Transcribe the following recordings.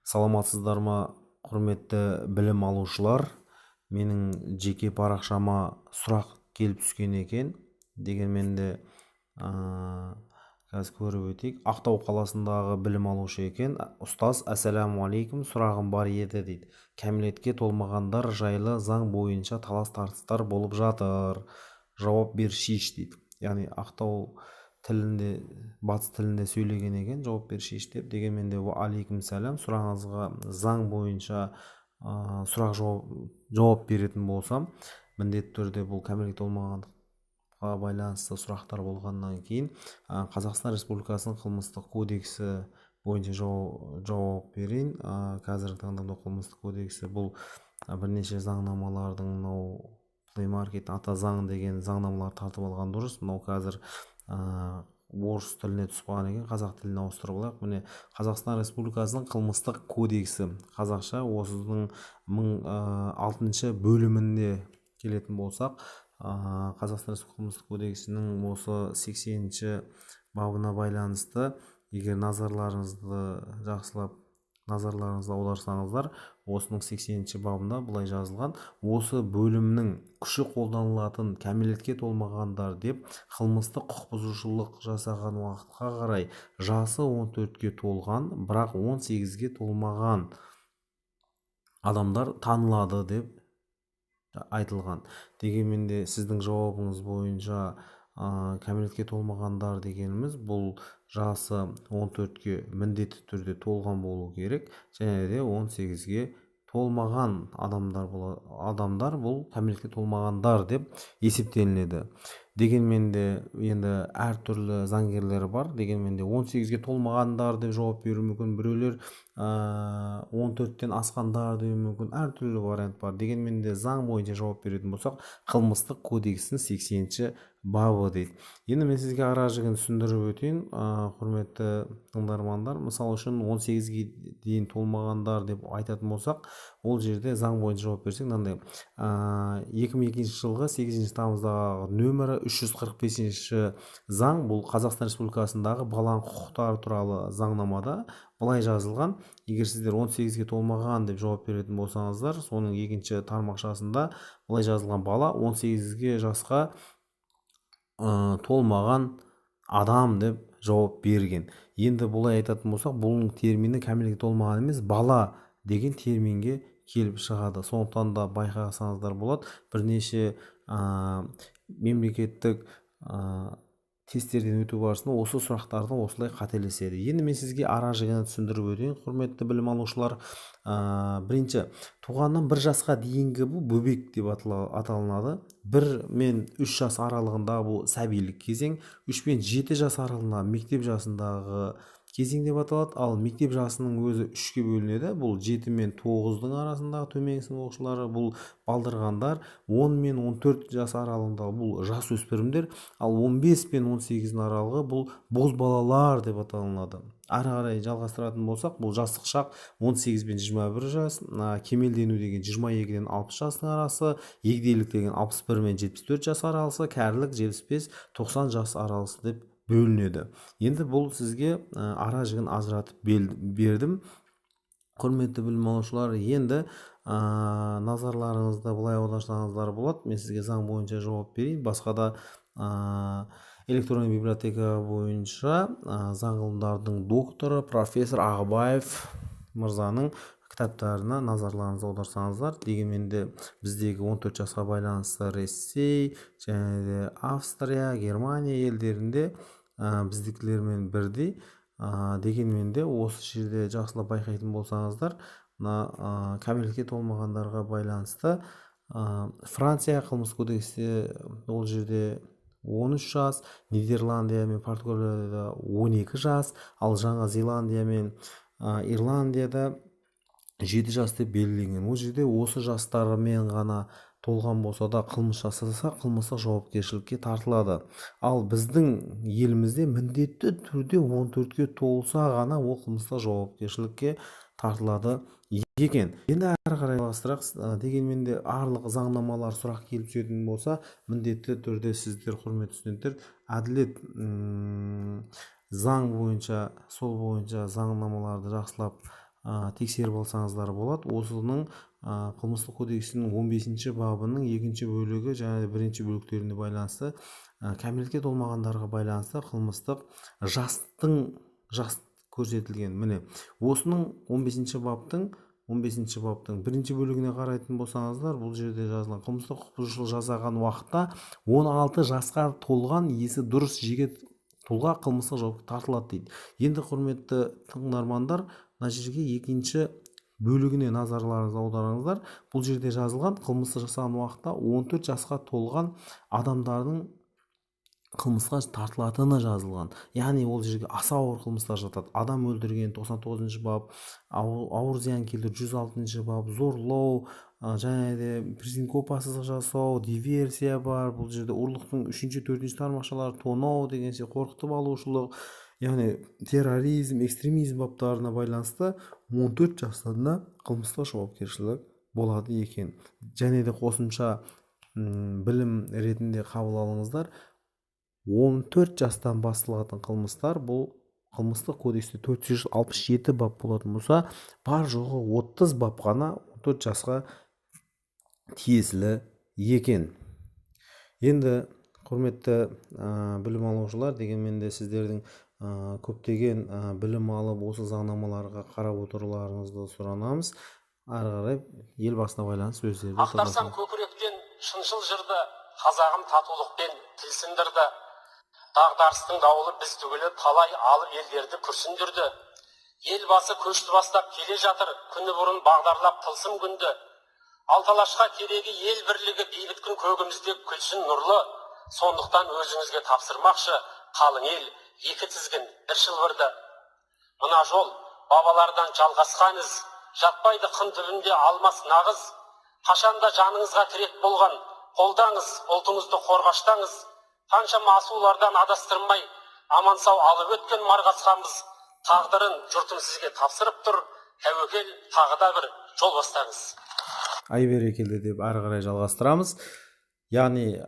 Саламатсыздар ма, құрметті білім алушылар! Менің жеке парақшама сұрақ келіп түскен екен. Дегенмен де қазір көріп өтейік. Ақтау қаласындағы білім алушы екен. «Ұстаз, ассалаумағалейкум, сұрағым бар еді», – дейді. «Кәмелетке толмағандар жайлы заң бойынша талас тартыстар болып жатыр, жауап бершейші», – дейді. Яғни ақтау тілінде, батыс тілінде сөйлеген екен, «жауап бершейші» деп. Дегенмен де, уағалейкум сәлем. Сұрағыңызға заң бойынша сұрақ жауап беретін болсам, міндетті түрде бұл кәмелетке толмағандыққа байланысты сұрақтар болғаннан кейін, Қазақстан Республикасының Қылмыстық кодексі бойынша жауап берейін. Қазіргі таңда мынау Қылмыстық кодексі, бұл бірнеше заңнамалардың, мынау Play Market «Ата заң» деген заңнамалар тартып алған дұрыс. Мынау қазір орыс тіліне түсіп қалған екен, қазақ тіліне ауыстырып алайық. Міне, Қазақстан Республикасының Қылмыстық кодексі қазақша, осының мың алтыншы бөліміне келетін болсақ, Қазақстан Республикасы Қылмыстық кодексінің осы 80-бабына байланысты, егер назарларыңызды жақсылап назарларыңызды аударсаңыздар, осының 80-бабында былай жазылған: «Осы бөлімнің күші қолданылатын кәмелетке толмағандар деп қылмыстық құқық бұзушылық жасаған уақытқа қарай жасы 14-ке толған, бірақ 18-ге толмаған адамдар танылады», – деп айтылған. Дегенмен де, сіздің жауабыңыз бойынша, кәмелетке толмағандар дегеніміз бұл жасы 14-ке міндетті түрде толған болу керек және де 18-ге толмаған адамдар, бұл адамдар, бұл кәмелетке толмағандар деп есептелінеді. Дегенмен де, енді әртүрлі заңгерлер бар. Дегенмен де, 18-ге толмағандар деп жауап беруі мүмкін біреулер, 14-тен асқандар деуі мүмкін, әртүрлі вариант бар. Дегенмен де, заң бойынша жауап беретін болсақ, Қылмыстық кодекстің 80-бабы дейді. Енді мен сізге ара жігін түсіндіріп өтейін, құрметті тыңдармандар. Мысалы үшін, 18-ге дейін толмағандар деп айтатын болсақ, ол жерде заң бойынша жауап берсек, мынандай: 2002 жылғы 8 тамыздағы нөмірі 345-заң, бұл Қазақстан Республикасындағы баланың құқықтары туралы заңнамада былай жазылған: егер сіздер 18-ге толмаған деп жауап беретін болсаңыздар, соның екінші тармақшасында былай жазылған: бала 18-ге жасқа толмаған адам деп жауап берген. Енді бұлай айтатын болсақ, бұл термині кәмелетке толмаған емес, бала деген терминге келіп шығады. Сондықтан да байқасаңыздар болады, бірнеше мемлекеттік тесттерден өту барысында осы сұрақтарды осылай қателеседі. Енді мен сізге ара жігін түсіндіріп өтейін, құрметті білім алушылар. Бірінші, туғаннан 1 жасқа дейінгі бұл бөбек деп аталынады. 1 мен 3 жас аралығындағы бұл сәбилік кезең, 3 пен 7 жас аралығындағы мектеп жасындағы кезең деп аталады. Ал мектеп жасының өзі үшке бөлінеді: бұл 7 мен 9-дың арасындағы төменгі сынып оқушылары, бұл балдырғандар; 10 мен 14 жас аралығындағы бұл жасөспірімдер; ал 15 пен 18-дің аралығы бұл бозбалалар деп аталынады. Ары қарай жалғастыратын болсақ, бұл жастық шақ 18 пен 21 жас, кемелдену деген 22-ден 60 жастың арасы, егделік деген 61 мен 74 жас аралығы, кәрілік 75-90 жас аралығы деп бөлінеді. Енді бұл сізге ара жігін ажыратып бердім, құрметті білім алушылар. Енді назарларыңызды былай аударсаңыздар болады. Мен сізге заң бойынша жауап берейін. Басқа да электронный библиотека бойынша заң ғылымдарының докторы, профессор Ағыбаев мырзаның кітаптарына назарларыңызды аударсаңыздар. Дегенмен де, біздегі 14 жасқа байланысты Ресей және де Австрия, Германия елдерінде біздікілермен бірдей. Дегенмен де, осы жерде жақсылап байқайтын болсаңыздар, мына кәмелетке толмағандарға байланысты Франция қылмыс кодексі, ол жерде 13 жас, Нидерландия мен Португалияда 12 жас, ал Жаңа Зеландия мен Ирландияда 7 жас деп белгіленген. Ол жерде осы жастарымен ғана толған болса да, қылмыс жасаса, қылмыстық жауапкершілікке тартылады. Ал біздің елімізде міндетті түрде 14-ке толса ғана ол қылмыстық жауапкершілікке тартылады екен. Енді ары қарай жалғастырайық. Дегенмен де, барлық заңнамалар сұрақ келіп түсетін болса, міндетті түрде сіздер, құрметті студенттер, әділет заң бойынша, сол бойынша заңнамаларды жақсылап Тексеріп алсаңыздар болады. Осының Қылмыстық кодексінің 15 бабының екінші бөлігі және бірінші бөліктеріне байланысты, кәмелетке толмағандарға байланысты қылмыстық жастың жас көрсетілген. Міне, осының 15 баптың бірінші бөлігіне қарайтын болсаңыздар, бұл жерде жазылған: қылмыстық құқық бұзушылық жасаған уақытта 16 жасқа толған есі дұрыс жеке тұлға қылмыстық жауапқа тартылады дейді. Енді, құрметті тыңдармандар, мына жерге, екінші бөлігіне назарларыңызды аударыңыздар. Бұл жерде жазылған: қылмысты жасаған уақытта 14 жасқа толған адамдардың қылмысқа тартылатыны жазылған. Яғни ол жерге аса ауыр қылмыстар жатады: адам өлтірген, 99 бап, ауыр зиян келтіру, 106 бап, зорлау және де президентке опасыздық жасау, диверсия бар бұл жерде, ұрлықтың үшінші, төртінші тармақшалары, тонау деген сияқты, қорқытып алушылық, яғни терроризм, экстремизм баптарына байланысты 14 жастан да қылмыстық жауапкершілік болады екен. Және де қосымша білім ретінде қабыл алыңыздар: 14 жастан басталатын қылмыстар, бұл Қылмыстық кодексте 467 бап болатын болса, бар жоғы 30 бап қана 14 жасқа тиесілі екен. Енді, құрметті білім алушылар, дегенмен де сіздердің көптеген білім алып, осы заңнамаларға қарап отыруларыңызды сұранамыз. Ары қарай Елбасына байланысты сөздерді Ақтарсам көкіректен шыншыл жырды, қазағым татулықпен тіл сындырды. Дағдарыстың дауылы біз түгілі талай алып елдерді күрсіндірді. Елбасы көшті бастап келе жатыр, күні бұрын бағдарлап тылсым күнді. Алты Алашқа керегі ел бірлігі, бейбіт күн көгімізде күлсін нұрлы. Сондықтан өзіңізге тапсырмақшы, қалың ел, екі тізгін, бір шылбырды. Мына жол бабалардан жалғасқан із, жатпайды қын түбінде алмас нағыз. Қашанда жаныңызға тірек болған, қолдаңыз, ұлтыңызды қорғаштаңыз. Қаншама асулардан адастырмай, аман сау алып өткен марғасқамыз. Тағдырын жұртым сізге тапсырып тұр, тәуекел, тағы да бір жол бастаңыз. Ай бәрекелді деп ары қарай жалғастырамыз. Яғни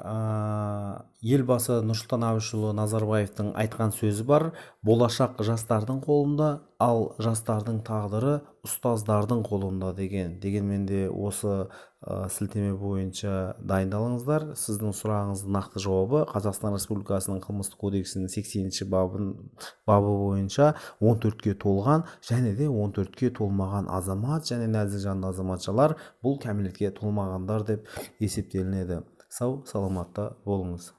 Елбасы Нұрсұлтан Әбішұлы Назарбаевтың айтқан сөзі бар: «Болашақ жастардың қолында, ал жастардың тағдыры ұстаздардың қолында» деген. Дегенмен де осы сілтеме бойынша дайындалыңыздар. Сіздің сұрағыңыздың нақты жауабы: Қазақстан Республикасының Қылмыстық кодексінің 80 бабы бойынша 14-ке толған және де 14-ке толмаған азамат және нәзік жанды азаматшалар, бұл кәмелетке толмағандар деп есептелінеді. Сау саламатта болыңыз.